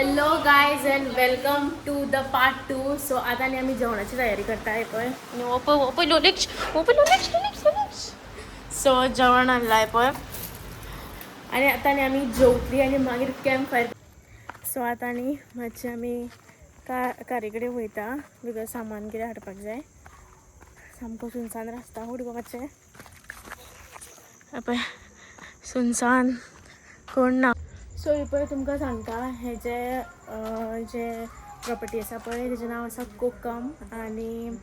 Hello guys and welcome to the part 2. So आता न्ही आमी जेवणाची तयारी करता पळय. आनी हो पळय, हो पळय लोलेक्ष, हो पळय लोलेक्ष लोलेक्ष लोलेक्ष. सो जेवण हाडलां पळय आनी आतां न्ही आमी जेवतली आनी मागीर कॅम्प फायर. सो आतां न्ही मातशें आमी कारे कडेन वयता because सामान कितें हाडपाक जाय. सामको सुनसान रस्ता उठ गो मातशें. पळय सुनसान, कोण ना. सो हे पळय तुमकां सांगता, हे जे जे प्रॉपर्टी आसा पळय तेजें नांव आसा कोकम आनी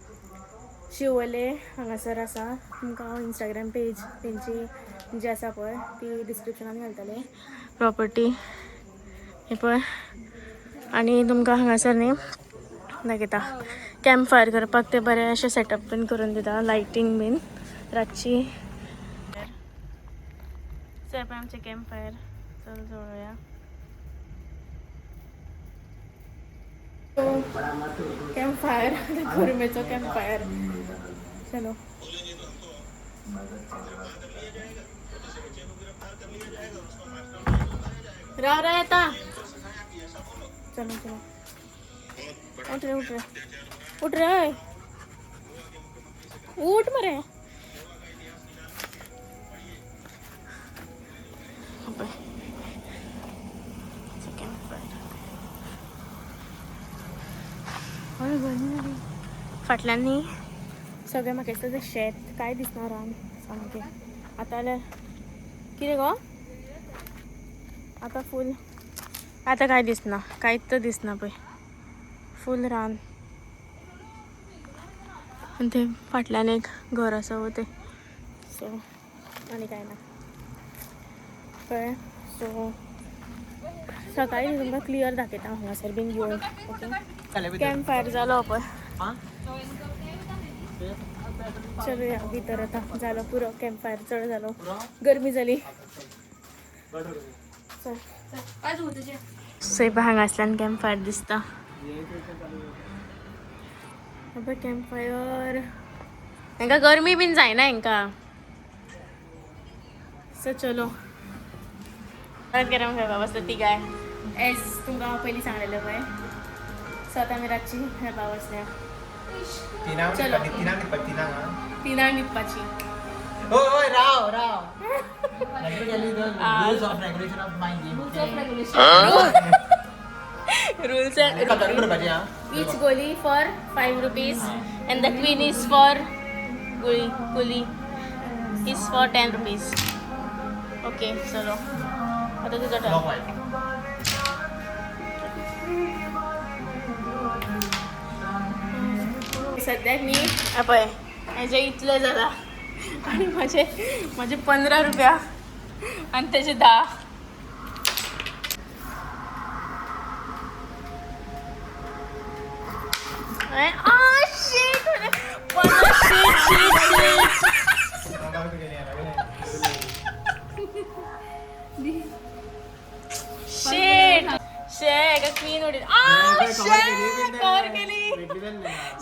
शिवोले हांगासर आसा. तुमकां हांव इंस्टाग्राम पेज तेंची जी आसा पळय ती डिस्क्रिप्शनान घालतलें. प्रॉपर्टी हे पळय आनी तुमकां हांगासर न्ही दाखयता कॅम्प फायर करपाक ते बरें अशें सेटअप बीन करून दिता, लायटींग बीन रातची. सो पळय आमचें कॅम्प फायर. चल जळोवया कॅम्प फायर, गरमेचो कॅम्प फायर. चलो राव राव येता. चलो चलो उठ रे उठ रे उठ रे उठ मरे. फाटल्यान न्ही सगळें म्हाका दिसता तें शेत कांय दिसना रान सामकें. आतां जाल्यार कितें गो आतां फूल आतां कांय दिसना, कांयच दिसना पळय, फूल रान. आनी थंय फाटल्यान एक घर आसा तें. सो आनी कांय ना कळ्ळें. सो सकाळी तुमकां क्लियर दाखयता हांगासर बीन घेवन. ओके कॅम्प फायर जालो पळय. चलो या भितर. आतां जालो पुरो कॅम्प फायर, चड जालो, गरमी जाली. चल सो पळय हांगासल्यान कॅम्प फायर दिसता. पळय कॅम्प फायर. हेंका गरमी बीन जायना हेंका. सो चलो परत गरम खेळपा बसता ती काय एज तुमकां हांव पयलीं सांगलेलें पळय. सो आतां आमी रातची खेळपा बसल्या. चलो. तिनांक न्हिदपाची. होय राव राव. Let me tell you the rules of regulation of my game. Rules. कदर करपाची हा. Each goli for 5 rupees and the queen is for goli goli is for 10 rupees. Okay, चलो आता तुझा Clock turn. Wise. सद्याक न्ही पळय हेजे इतले जाला आणि माझे माझे 15 रुपया आणि त्याचे 10. Shit. Shit shit shit shit शे एका क्वीन उडीत. आ शे कवर केली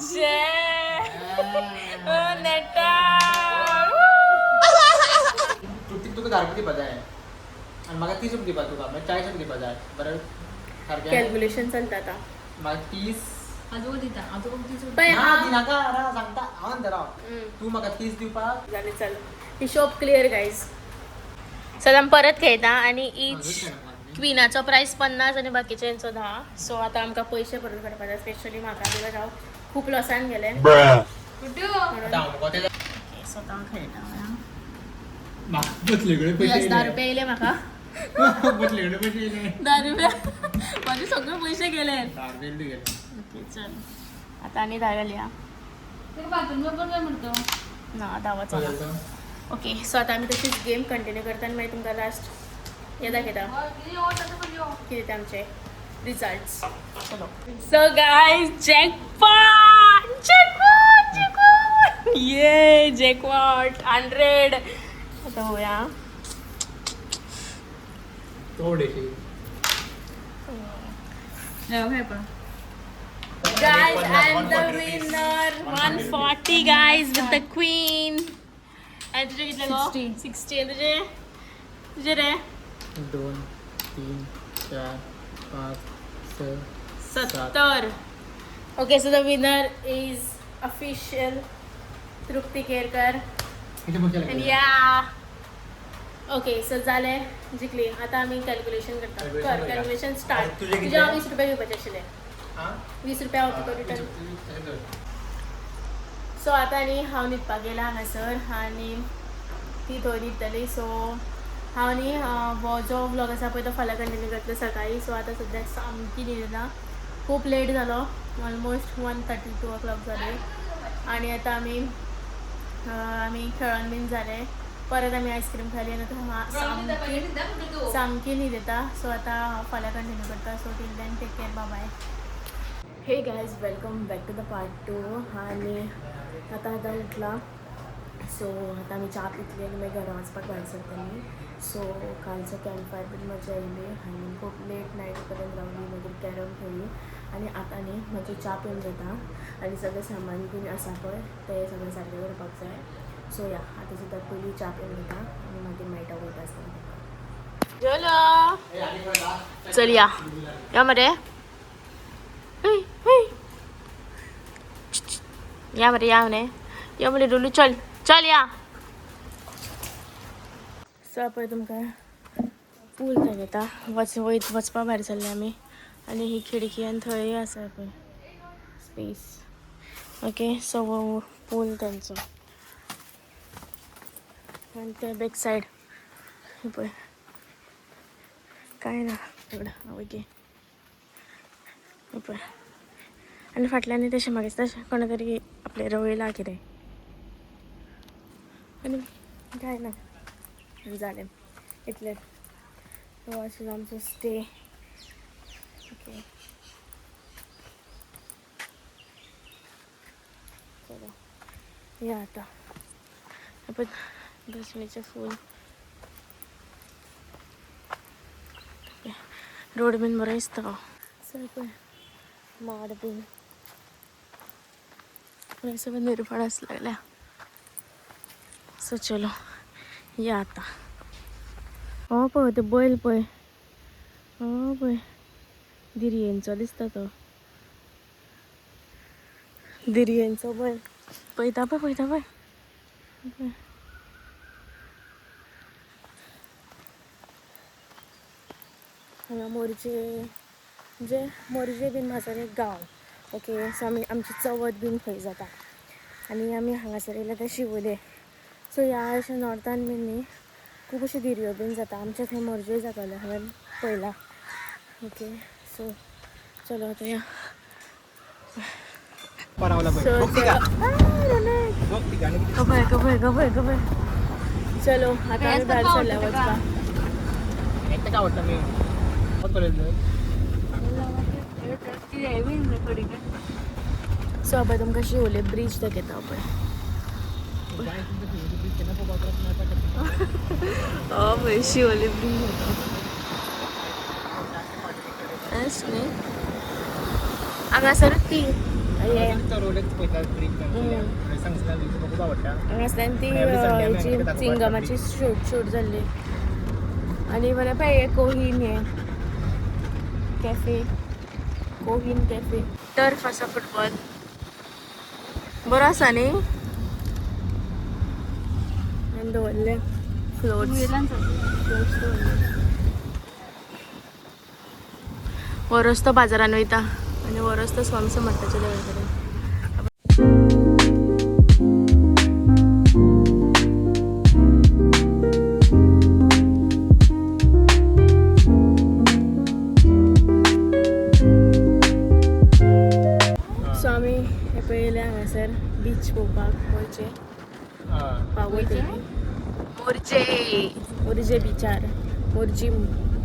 शे नेटा. तुका 10 रुपया दिवपा जाय आनी म्हाका 30 रुपया दिवपा तुका, मागीर 40 रुपया दिवपा जाय. बरें सारकें. कॅल्क्युलेशन चलता आतां. म्हाका 30 पळय ना हांव दिनाका राव सांगता हांव म्हणटा राव. तूं म्हाका 30 दिवपाक जालें चल हिशोब क्लियर गायज. चल आमी परत खेळटा आनी इच क्विनाचो प्रायस 50 आनी बाकीच्यांचो 10. सो आतां आमकां पयशे परत काडपा जाय, स्पेशली म्हाका because हांव खूब लॉसान गेलें. आतां हांव मुगो ते ओके सो आतां हांव खेळटा. बसले कडेन पयशे 10 रुपया येयले म्हाका. बसले कडेन पयशे येयले. 10 रुपया म्हाजे सगळे पयशे गेले. 10 रुपया येयले तुगेले. ओके चल आतां आनी 10 घालया. ना धावाचो ना. ओके सो आतां आमी तशीच गेम कंटिन्यू करता आनी मागीर तुमकां लास्ट हे दाखयता कितें ते आमचे रिजल्ट्स. चलो so guys jackpot jackpot jackpot ये जॅकपॉट 100. आतां पळोवया. थोडेशी. Guys, I'm the winner. 140 guys with the queen. आणि तुझे कितले गो? 60. आणि तुझे तुझे रे 2 3 4 5 6, 70. Okay, so the winner is official Trupti Kerkar. किती पयशे आनी लागले? या, ओके, सो जालें, जिखली. आतां आमी कॅल्क्युलेशन करता. Calculation कर. करूया. Calculation start. तुजे कितले? तुजे हांव 20 रुपया घेवपाचे आशिल्ले. आं? 20 रुपया हांव तुका रिटर्न. तशें धर. सो आतां न्ही हांव न्हिदपाक गेलां हांगासर आनी ती थंय न्हिदतली. सो हांव न्ही हो जो व्लॉग आसा पळय तो फाल्यां कंटिन्यू करतलें सकाळी. सो आतां सद्याक सामकी न्हीद येना, खूब लेट जालो, ऑलमोस्ट 1:30, 2 ओ क्लॉक जाले. आनी आतां आमी आमी खेळोन बीन जाले, परत आमी आयस्क्रीम खाली आनी आतां सामकी सामकी न्हीद येता. सो आतां हांव फाल्यां कंटिन्यू करता. So till then, take care, bye. Hey guys, welcome back to the part two. आनी आतां आतां उठला. सो आतां आमी च्या पितली आनी मागीर घरा वचपाक भायर सरतली. सो कालचो कॅम्प फायर बीन मजा येयली आनी खूब लेट नायट पर्यंत रावली, मागीर कॅरम खेळ्ळी. आनी आतां न्ही म्हजी च्या पिवन जाता आनी सगळें सामान बीन आसा पळय तें सगळें सारकें करपाक जाय. सो या, आतां सद्याक पयलीं च्या पिवन घेता आनी मागीर मेळटा वयता आसतना. चलो. ए, आनी खंय last? चल या, या मरे. हे, हे. या मरे, या मरे, या मरे डोलू, चल चल या. सो पळय तुमकां पूल दाखयता. वच वयत वचपा भायर सरले आमी आनी ही खिडकी आनी थंय आसा पळय स्पेस. ओके, सो हो पूल तेंचो आनी ते बॅक सायड पळय, काय ना एवढं. ओके, पळय आनी फाटल्यान तशें म्हाका दिसता तशें कोणा तरी आपलें रोयलां कितें आनी काय ना. जालें इतलें. हो आशिल्लो आमचो स्टे. ओके, चलो या आतां. पळय दसणीचें फूल, रोड बीन बरो दिसता. सो पळय माड बीन सगळें निर्फळ आस लागल्या. सो चलो या आतां. हो पळय ते बैल पळय, हो पळय, दिरयेंचो दिसता तो, दिरयेंचो बैल. पळयता पळय, पळयता पळय पळय. हांगा मोरजे, म्हणजे मोरजे बीन म्हाजो एक गांव. ओके, सो आमी आमची चवथ बीन खंय जाता आनी आमी हांगासर येयले ते शिवोले. सो ह्या अशें नॉर्थान बीन न्ही खूब अश्यो धिरयो बीन जाता. आमच्या थंय मोरजे जाताले, हांवें पळयलां. ओके, सो चलो आतां या. परावला पळय. सो बघ तिका. चलो. बघ तिका आनी किती. खबर खबर खबर खबर. चलो आतां आमी भायर सरल्या वचपाक. एकटं का आवडतं मी पर्यंत. सो पळय तुमकां शिवोले ब्रीज दाखयता पळय. हय, शिवोले ब्रीज न्ही हांगासरूच ती हे खूप आवडटा. हांगासल्यान ती Every Sunday आमी हेची हांगा दाखोवपाक चिंगमाची शूट शूट जाल्ली. आनी बरें पळय हे कोहीन, हे कॅफे, कोहीन कॅफे. टर्फ आसा, फुटबॉल बरो आसा न्ही. आनी दवरले फ्लोट्स, फ्लोट्स दवरले. हो रस्तो बाजारान वयता आनी हो रस्तो स्वामी समर्थाच्या देवळा कडेन. सो आमी हे पळयले हांगासर बीच पळोवपाक, मोरजे पावत, मोरजे, मोरजे बिचार, मोरजी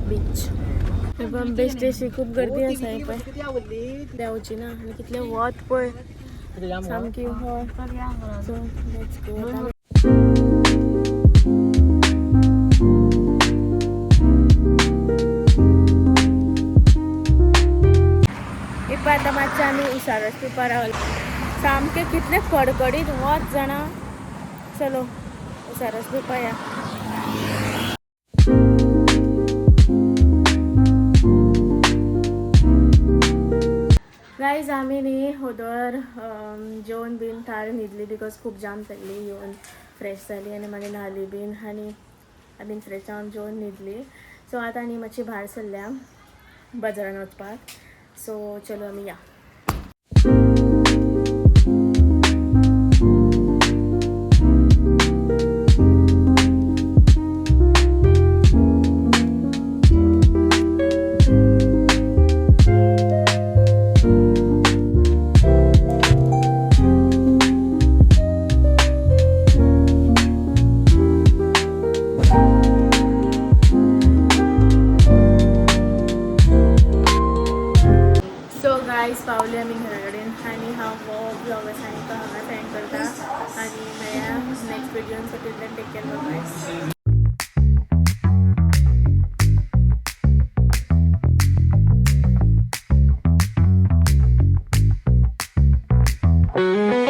बीच. हे पण बेस्ट अशी खूब गर्दी आसा. हे पळय. किती आवडली. देंवची ना आनी कितलें वत पळय. सामकी हय. सो let's go आतां. हे पळय आतां मातशें आमी उसारस पिवपा रावले. सामकें कितलें कडकडीत वत जाणा. चलो उसारस पिवपा या. गायज आमी न्ही होदर जेवन बीन थार न्हिदली because खूब जाम जाल्ली. येवन फ्रेश जाली आनी मागीर न्हाली बीन आनी बीन फ्रेश जावन जेवन न्हिदली. सो आतां न्ही मातशी भायर सरल्या बाजारान वचपाक. सो चलो आमी या. सो गायज पावले आमी घरा कडेन आनी हांव हो ब्लॉग आसा आनी तो हांगा सेंड करता आनी मेळया next व्हिडियोन. So till then take care, bye.